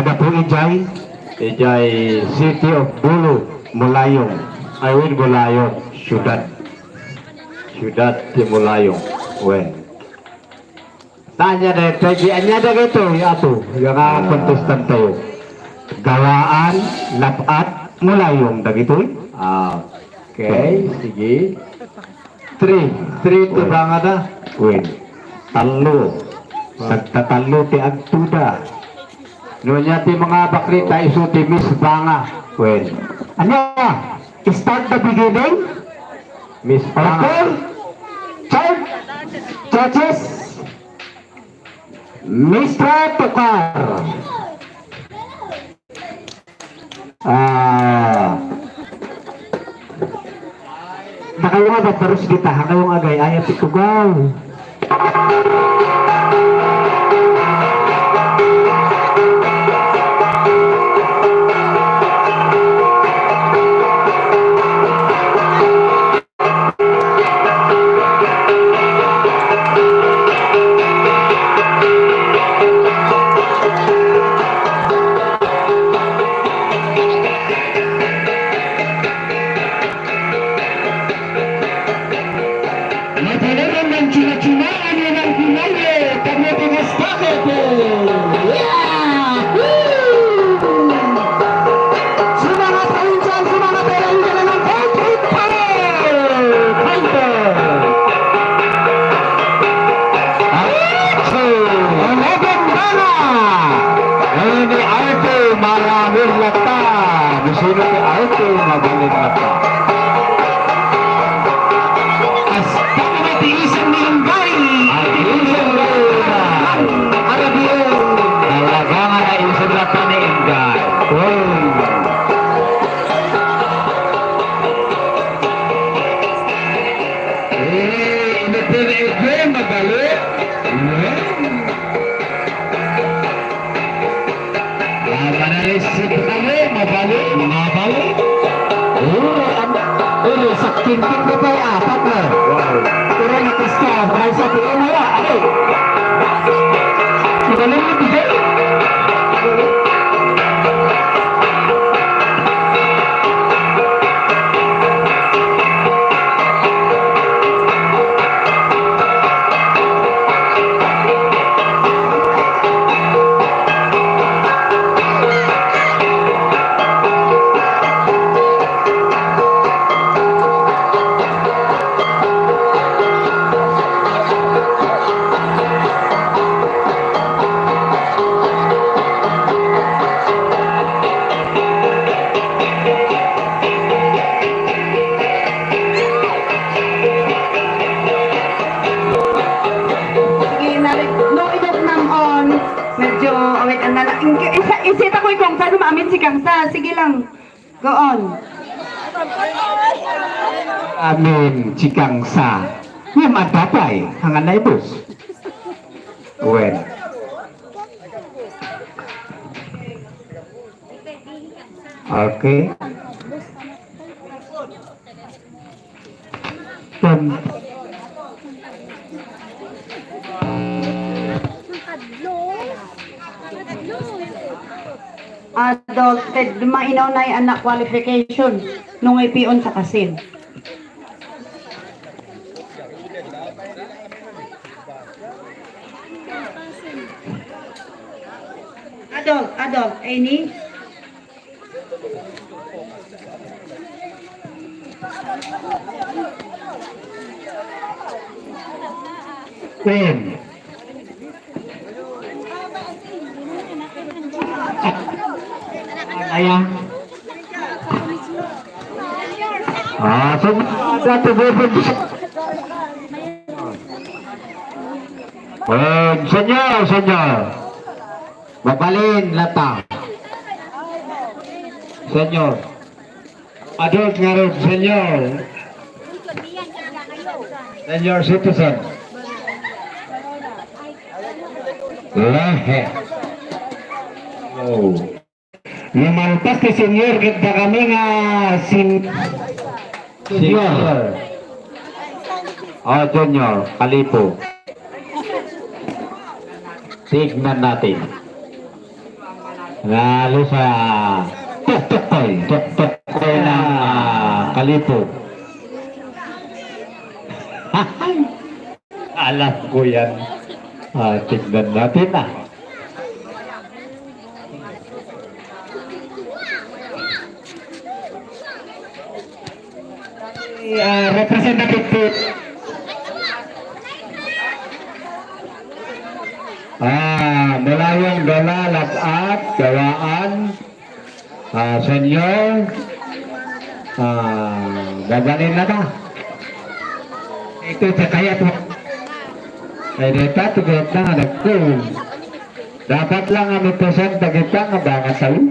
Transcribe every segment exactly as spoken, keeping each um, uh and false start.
Apo ijay, ijay City of Bulu, Mulayong. Ay, wen, Mulayong, siudad. Siudad ti Mulayong. Wen. Ania daytoy, ania dagitoy, apo, nga Ah. contestant tayo. Gawaan, Lap-at, Mulayong dagitoy. Ah, okay, sige. Three. Three to Wen. Bangada. Wen. Tallo. Sagtatallo ti agtuda. No, ania ti mga bakrita isu ti Miss Banga. Wen. Ania? Start the beginning? Miss Banga. Okay. Char-, judges. Mister Tukar. Ah. Nakayo nga babaros dita, nakayo nga agay-ayat ti tugaw. Napaliran ng china-china ang ilang binaye, pagdating sa bakit, eh. Yeah! Woo! Sumangat kayo dyan, sumangat kayo dyan ng country power! Fighter! Action! Eleven bala! Ngayon ni Arthur, maraming lata. Gusto ni Arthur, mabalin lata. Hasta matiisan ni Inday. Ay, isang lata. Arabiyo. Talaga nga naisip lata ni Inday. Uy. Eh, ini pwede ito, mabalo. Ayan. Ah, manalis si Putalo, mabalo, mabalo. Oh, ang, eh, sa kinkin ko pa, apat na. Wow. Pero nakas ka, may sa tiyan na, ano? Magaling yung bigay. Sige, nari-, no, inok nang on. Medyo, awit, ang nana-, inki-, isa-, isita ko ikong, paano maamin si Kangsa? Sige lang. Go on. Amin, chikang sa. Ngem adda pay, hangan naibus. Wen. Okay. Ken adult, ket mainawna a qualification no nga ipion sa kasin. Adult, adult, any? Ten. Ayan. Ah, so, dati bubog. Oh, senyor, senyor. Mabalin lata. Senyor. Adult ngarud, senyor. Senyor citizen. Lehe. Oh. Lumalpas ti senyor, ket dakami nga sin-, senyor. Senyor. Oh, junior, kalipo. Tignan natin. Nalus a tuktukkoy, tuktukkoy ng, ah, kalipog. Alam ko yan. Ah, tignan natin, ah. Ah, Representative Pete. Ah, Mulayong Dala, Lat-at, Gawaan. Ah, Senyor. Ah, babalin na ta. Ito, sa kaya po. Ay, deta, tugot na nga nagkul. Dapat lang ang ito sa dagita nga bangat tayo.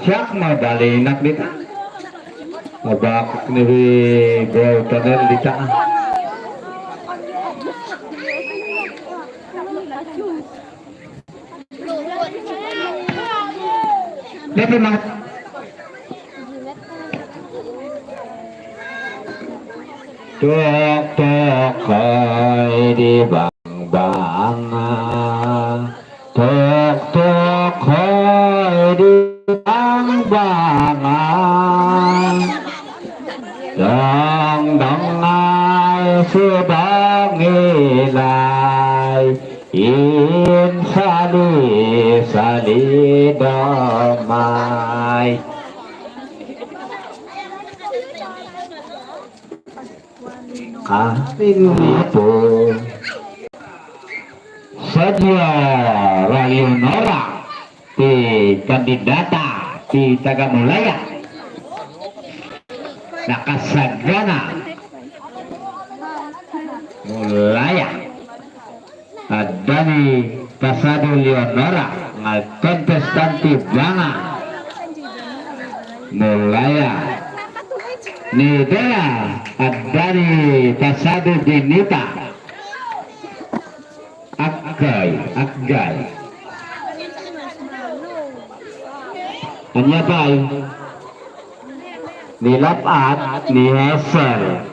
Siak, mabalinak dita. Mabakak ni Bro Tanel dita. Dati mga tuktukkoy di bangbanga. Tuktukkoy di bangbanga. Dongdong ay si Dongilay. Insali-sali damay. Kapinito. Senyora Leonora, ti kandidata ti taga Mulaya. Nakasagana. Mulaya. Adda ni Pasado Leonora nga kontestante banga. Mulaya. Ni Dea, adda ni Pasado Benita. Agay, agay. Ania pay? Ni Lap-at, ni Hazel.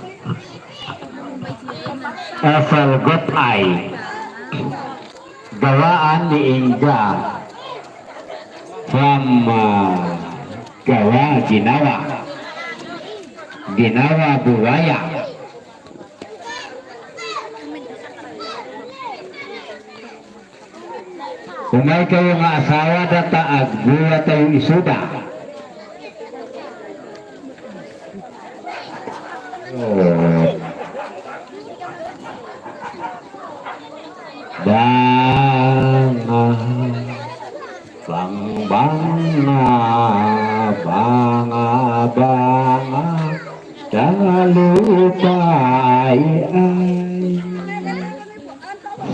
Hazel Gotay. Gawaan ni Inga. From, ah, Gawa, Ginawa. Ginawa, Buwaya. Umay kayo nga asawa da ta agbuya tayo isuda. Oh. Banga, bang, banga, banga, banga, dalupay ay.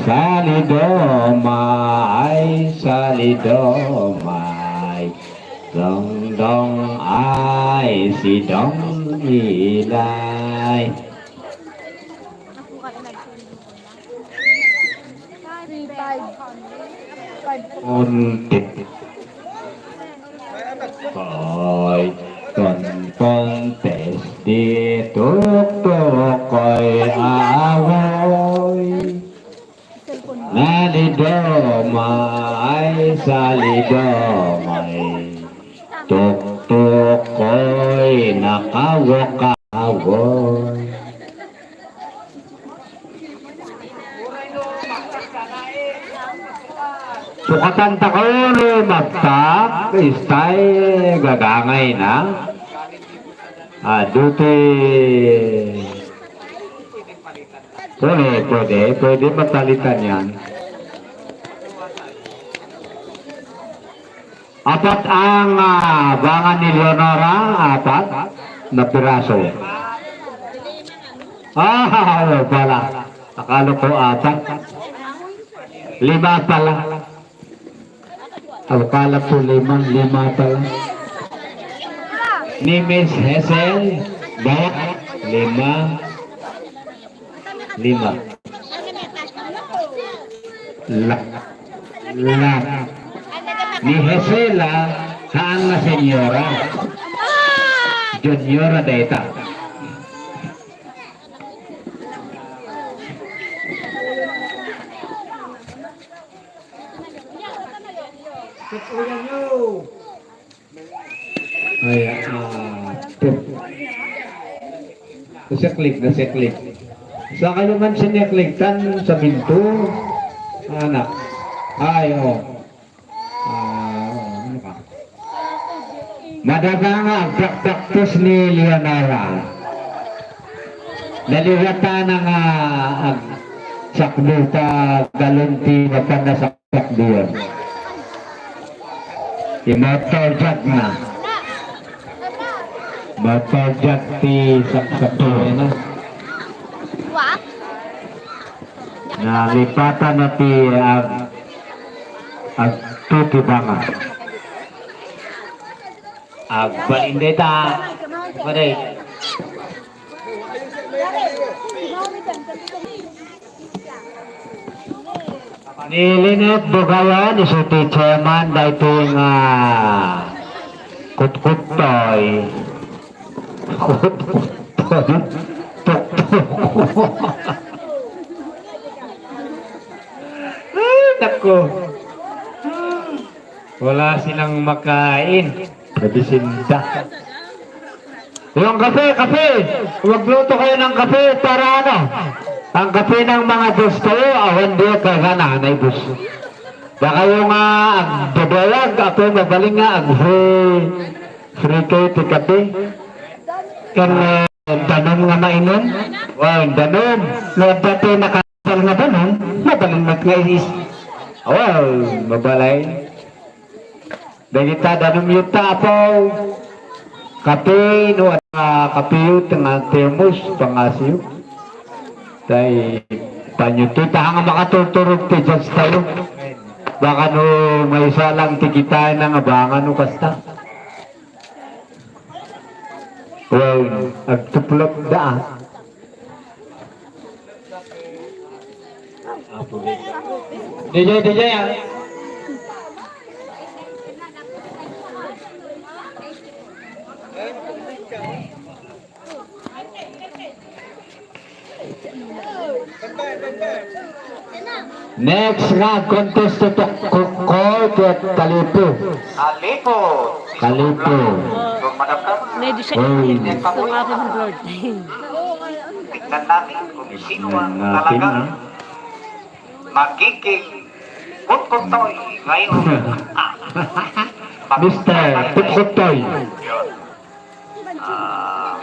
Salidomay, salidomay, dongdong ay si Dong Ilay. Untit. Koy, kon, kontes di tuktukoy awoy. Nalidomay, salidomay. Tuktukoy, nakawakawoy. Sukatan ta kayo ni Magtak, istay gagangay na. Adu ti Pwede, pwede, pwede matalitan yan. Apat ang, ah, bangan ni Leonora, apat na piraso. Ah, wala pala. Akala ko apat. Lima pala. Akala ko lima, lima pala. Ni Miss Hazel, daya, lima. Lima. La. La. Ni Jesela, haan nga senyora. Juniora dayta. Uyan nyo. Ay, ah, tip. Nasiklik, nasiklik. Sa kayo man siniklik, tan sa binto, anak. Ay, oh. Ah, ano ka? Madama nga agprakpraktis ni Leonora. Naliwatan nga agsakbo ta galon ti mapan a sakbo diyan. Immortal jag na. Immortal jag ti saksakbo na. Nalipatan na ti ag-, agtutubanga. Agbalin dayta. Pare. Ni Lynette Bugayan, isu ti chairman daytoy nga kutkuttoy. Kutkuttoy. Tuktok. Ay, nako. Wala silang makain. Nabisinda. Yung kape, kape! Magluto kayo ng kape para ano? Ang kape ng mga dos kayo, awan di kagana, naibus. Baka yung ah, agdadayag, ako mabaling nga, ag-free, free kayo ti kape. Kan ah, danum nga mainom? Wow, danum. No, dati naka- Sal nga danum, mabalin met nga iis. Awan, mabalay. Dagita danum yu ta, apo. Kape, no, ah, kape yu, nga termos, pangasiw. Tay, panyo, ti, ta nga makaturturog ti judge tayo. Baka no, maysa lang ti kita na nga banga no kasta. Well, agtuplok da, ah. Dijay, dijay, ah. Next nga contest to, to, ko, ko, ket Kalipo. Kalipo. Kalipo. Kung madam ka, Medyo siya Uy. Gusto nga ako ng Lord. Tignan natin kung sino ang Tignan natin, talagang ha? Magiging Putkutoy ngayon. Mister Putkutoy. Ah.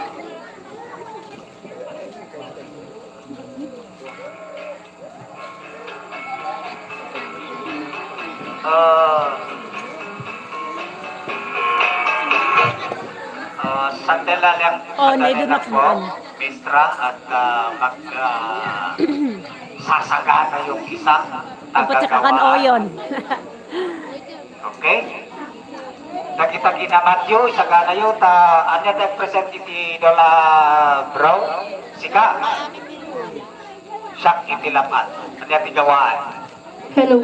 Ah, ah, sandali lang. Oh, Madali naido lang na po, kuan. Mistra, at, ah, mag, ah, sasagana yung isang Dapat sa nagagawa. Kakan-oyon. Okay? Dagita ginamatyo, isaganayo, ta, anya tayo present iti Lola Brown? Sika. Siak iti lapat. Ania ti gawaan? Hello.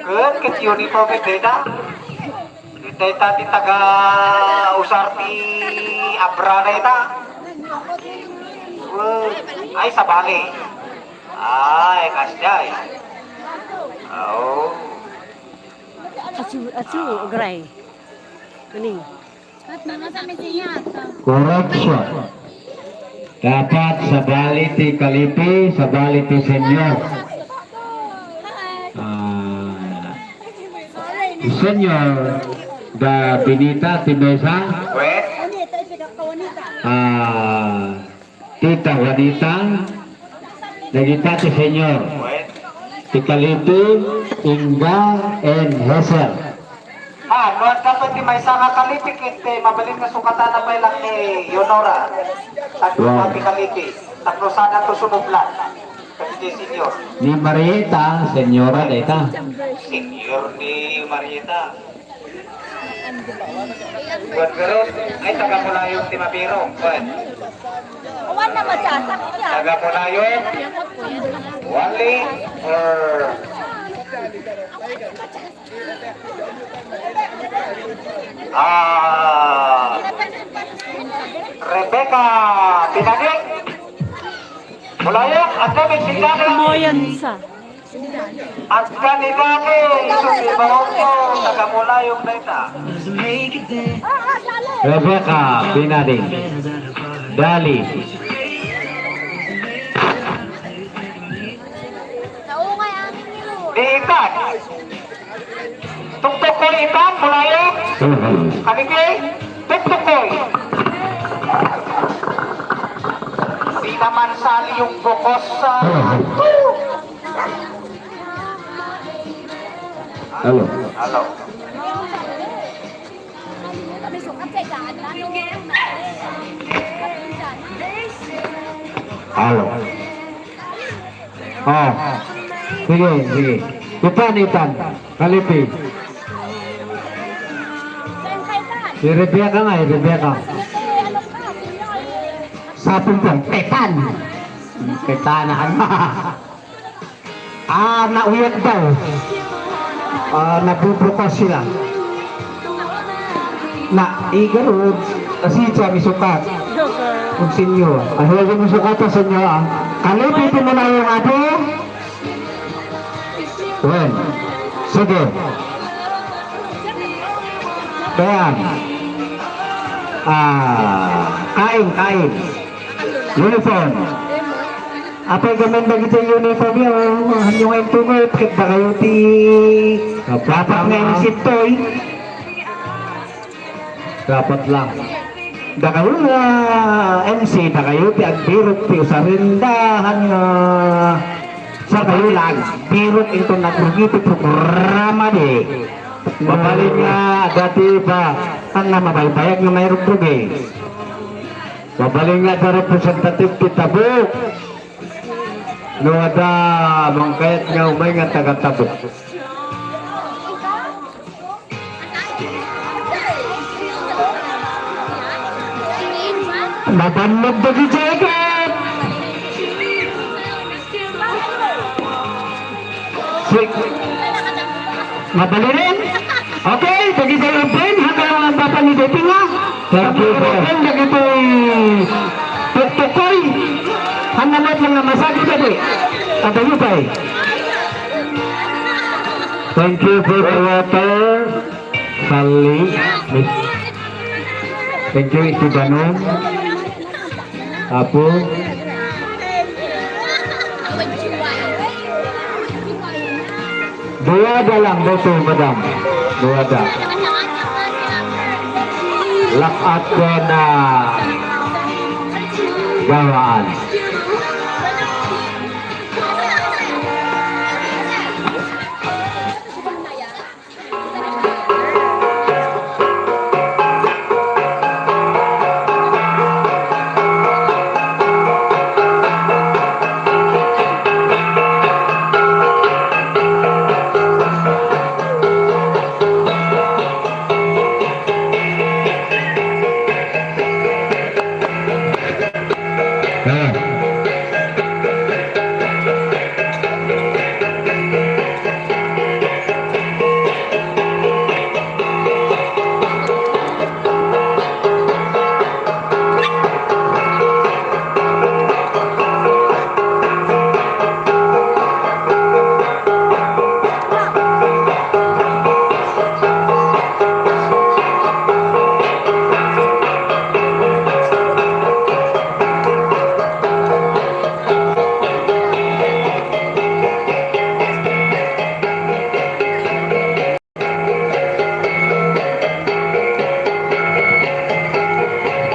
Ket, ket uniform ket dayta. Dayta ti taga usar ti Abra dayta. Wen, ay, sabali. Ay, kasdiay. Oo. Asu, asu, agray. Kuning. Kat mga sa Mesias. Correction. Dapat sabali ti Kalipi, sabali ti Senyor. Ah, Senyor da Benita ti mesa. Weh? Ah, Tita Juanita, dagita ti Senyor, ti Kalipi, Inga, and Hazel. Ah, no, dapat ti maysa nga Kalipi, ket, eh, mabalin nga sukatan na pay lang ni Leonora. Tapno Wow. Ti Kalipi, tapno sana to sumublat. Kadi ti Senyor. Ni Marieta, Senyora dayta. Senyor ni Marieta. Buat garot, ay taga Pulayon ti mabiro. Buat. Awan na masasak siya. Taga Pulayon, Wali, or, ah, Rebecca Pinagik. Mulayok, adda met sigana. Moyansa. Agka ni Dani, isu ti Barangay, taga Mulayok dayta. Rebecca Pinading. Dali. Di ikan. Tuktukoy ikan, Mulayok. Kaliki, tuktukoy. Di naman sali yung bukos sa Hello. Hello. Hello. Oh. Sige, sige. Itan, itan. Kalipi. Si Rebecca nga, eh, Rebecca. Sapin ko, petan. Petan, ano? Ah, nauyat daw. Ah, nabubukas sila. Na, igarod, kasi siya misukat. Kung sinyo. Ay, huwag mo sukat, ah, sinyo, ah. Kalipi mo na yung abo. Well, sige. Ayan. Ah, kain, kain. Uniform. Apay gamin dagiti uniform yo, hanyo nga intugot, ket dakayo ti dapat nga M C toy. Dapat lang. Dakayo nga M C, dakayo ti agbirok ti usarenda, hanyo nga sakayo la agbirok inton nagrugi ti programa di. Mabalin nga dati ba, ang nga mabaybayag nga mairugrugi. Mabalin nga adda representative ti Tabuk. No adda mangkayat nga umay nga taga-Tabuk. Nabannag dagiti jacket. Si-, mabalinen? Okay, dagiti Efren, hanggang ang papa ni Deti nga. Thank you, sir. Efren, dagiti tuktukoy. Hanna met lang nga masabi, dadi. Adayo pay. Thank you for the water. Sally, Miss. Thank you, Iti Danom. Apo. Duada lang, boto, madam. Duada. Lakat ko na gawaan. Ah.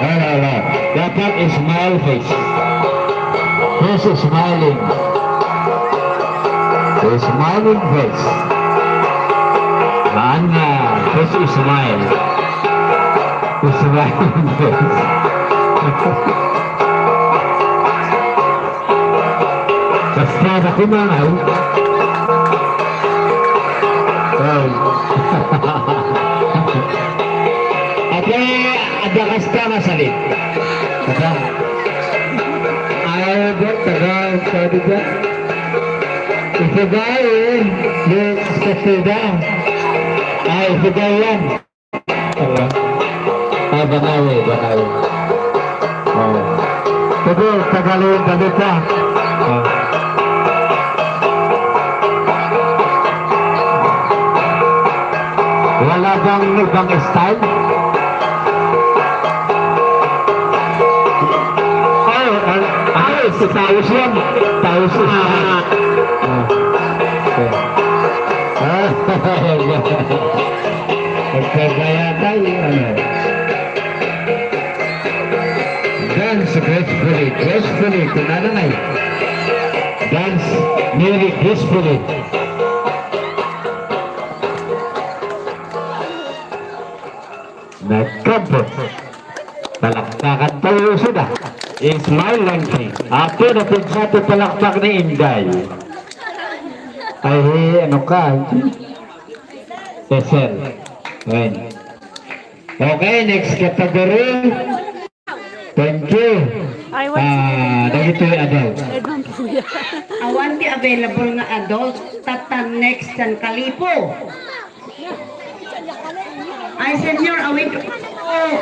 Wala, wala. Dapat smile face. Face is smiling. Smiling face. Haan nga face is smile. Smiling face. Kasta na kumangaw. Ay. Ate, adda kasta masalit. Kasta. Ay, bet, taga, sabi ka? Ifugay, eh. Yes, kasta. Ay, ifugay yan. Hello. Ah, Banawe, Banawe. Ito, Tagalog, balik ka. Ah. Wala bang ibang style? Oh, ah, ah, si Taos yan. Taos yan. Ah. Ah. Okay. Ah, nagkagaya tayo, ano? Dance gracefully, gracefully, kunana ngay. Dance merry gracefully. Nagkabot. Palakpakan tayo sila. Smile lang kayo. Apo na pinsa ti palakpak ni Inday. Ay, ano ka? Cecil. Ayun. Okay, next category. Thank you. I want Ah, dagitoy adult. Awan ti available nga adult. Tatta next yan, Kalipo. Ay, senior, awit. Oh.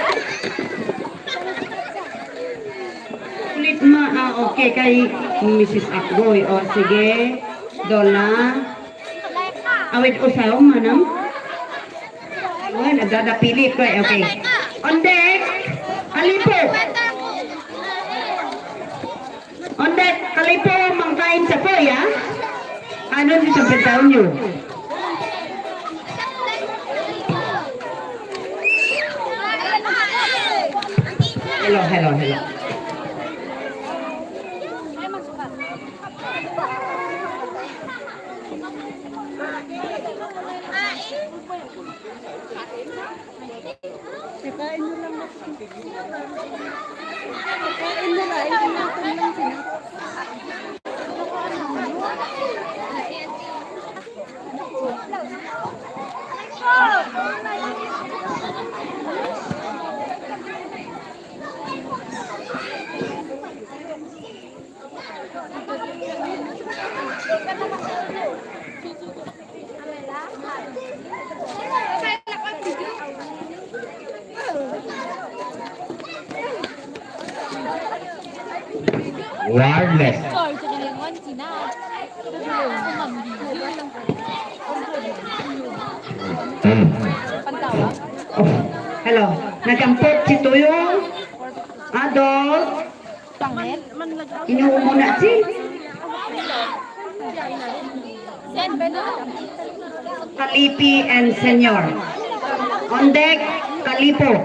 Ulit ma, ah, okay, kay Missus Akboy. O, sige. Donna. Awit usaw, manang. Well, nagdadapili ko eh. Okay. On deck, Kalipo. On deck, Kalipo, mangkain sa poy, ah? Ano ni sa pagkaon niyo? Hello, hello, hello. Kakain na lang na. Kakain na lang. Inutom lang sila. Wireless. Oh, hello. Nagampot si Tuyong. Adult. Pangit. Inuumuna si Kalipi and Senior. On deck, Kalipo.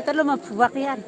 Ito, lumapwak yan.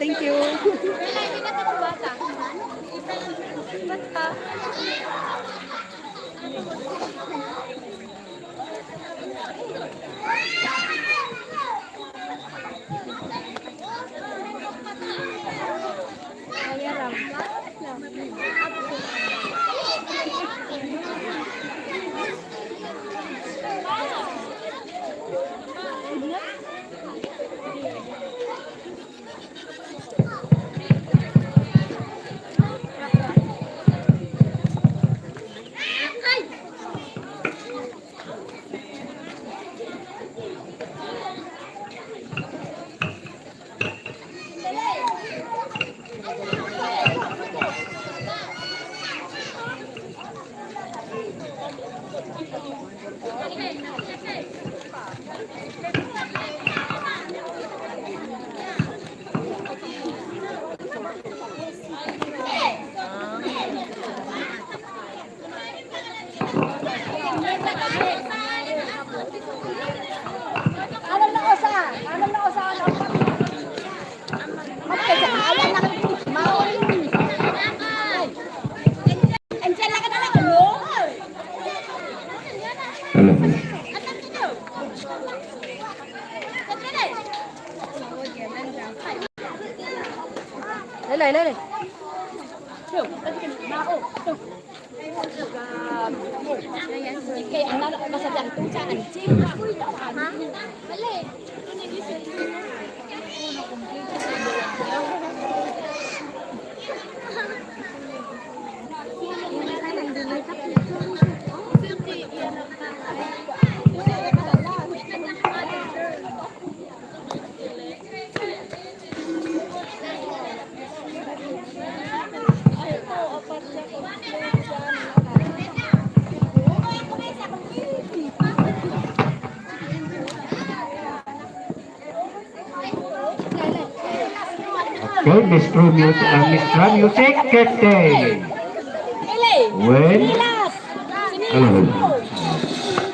Thank you. Lele, lele. Okay, Miss True Music, uh, Miss True Music, Captain. Wen?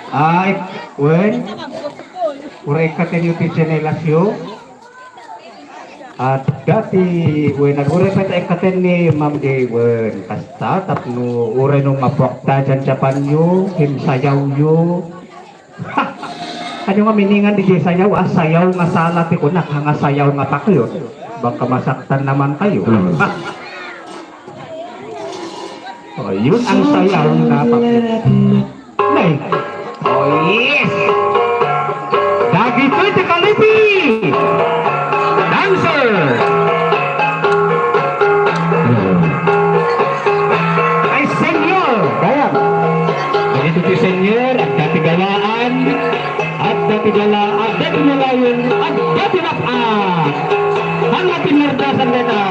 Ay, Wen? Uray ka tayo ti tsinelasyo. At dati, wen, naguripet ay katen ni Ma'am di, wen, kasta, tapno uray no mapuakta dyan Japanyo, himsayawyo. Ha! Ano nga miningan di sayaw? Ah, sayaw nga sala ti kunak, nga sayaw nga pakyot. Baka masaktan naman kayo. Oh, yun ang sayaw nga pakyot. Nay. Oh, yes! Dagitoy ti Kalipi! Dancer! Ay, senyor! Kaya, dagitoy ti senyor, adda ti galaan, adda ti gala, adda ti nalayon, adda Pinardasan dayta.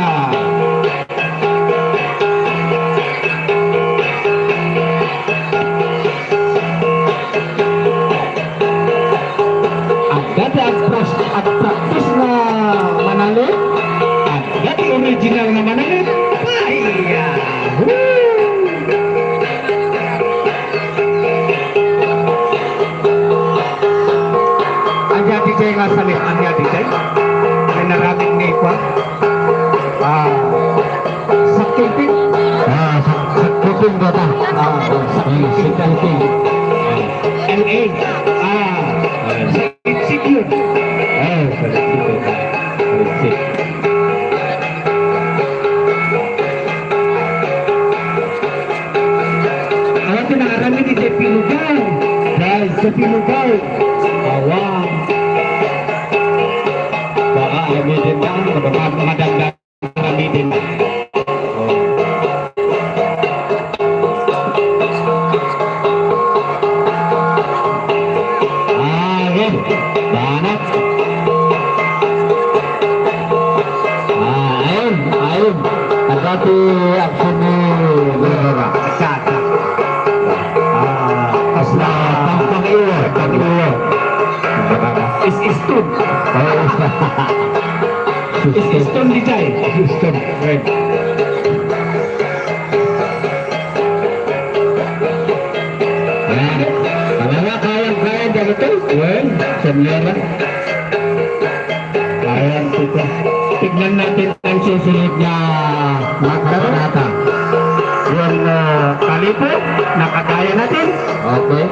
Adda ti agpras-, agpraktis nga manalit. Adda ti original nga manalit. Ay, yahoo! Ania daydiay nga salip-an nga daydiay? Ay, naramid nga ikuan. Ah, sakuping? Ah, sak-, sakuping dayta. Ah, oh, sakuping. Sakuping. L A. Ah, ah, salipsip yun. Ah, salipsip yun. Salipsip. Awan ti naaramid iti pinugaw. Guys, sa pinugaw. Awan. Baka aramiden na, madama-, madamdam aramiden na. Oh. Ah, okay. Banat. Ah, ayun, ayun. Adda ti action ni Rivera. Adda, adda. Ah, kasla pang-, pang-iwa, pang-iwa. Is-, iston. Oh, is-, iston daydiay. Iston. Right. Ayan. Talaga, kayang-kaya dagito. Well, senyora. Ayan, tignan, tignan natin ang susunod na magkakata. Yung, ah, kalipo, nakakaya natin. Okay.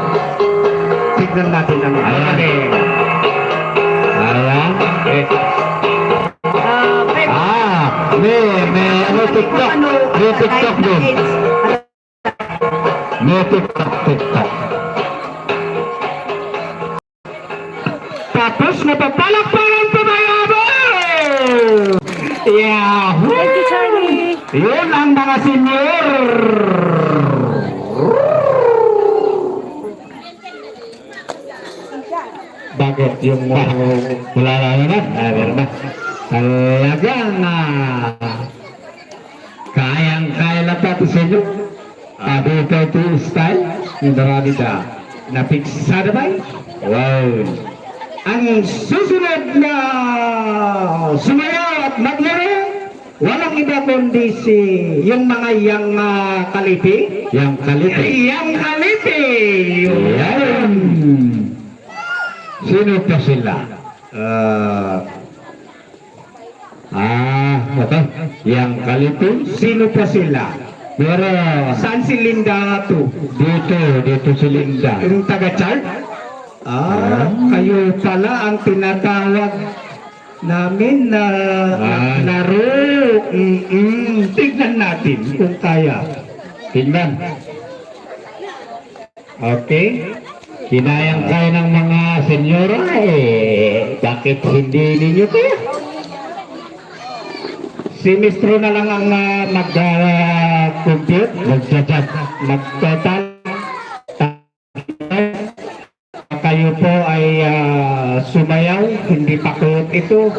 Tignan natin ang, ayan. Ayan. Eh. Ah, may, may ano, TikTok. May TikTok doon. May TikTok, TikTok. Tapos, mapagpalakpakan pa, mga abo! Yahoo! Thank you, Charlie. Yun ang mga senior. Bakit yung, uh, wala na naman? Ah, meron na. Talagang, ah, kayang-kaya na pati sa inyo. Abi pa iti style, indarami da. Napiksada bay? Wow. Ang susunod na sumayaw at maglaro, walang iba kundi si, yung mga yang, ah, kalipi. Yang kalipi. Yang kalipi. Yan. Sino pa sila? Ah, Ah, okay. Yang kalipi. Sino pa sila? Pero saan si Linda to? Dito, dito si Linda. Yung taga-chart? Ah, ah, kayo pala ang tinatawag namin na, ah, laro. Mm-mm. Tignan natin kung kaya. Tignan. Okay? Kinayang-kaya ng mga senyora, eh, bakit hindi ninyo kaya? Si Mistro na lang ang, ah, mag, ah, compute, magja-judge, mag-total. Kayo po ay, ah, sumayaw, hindi pa kuyot ito.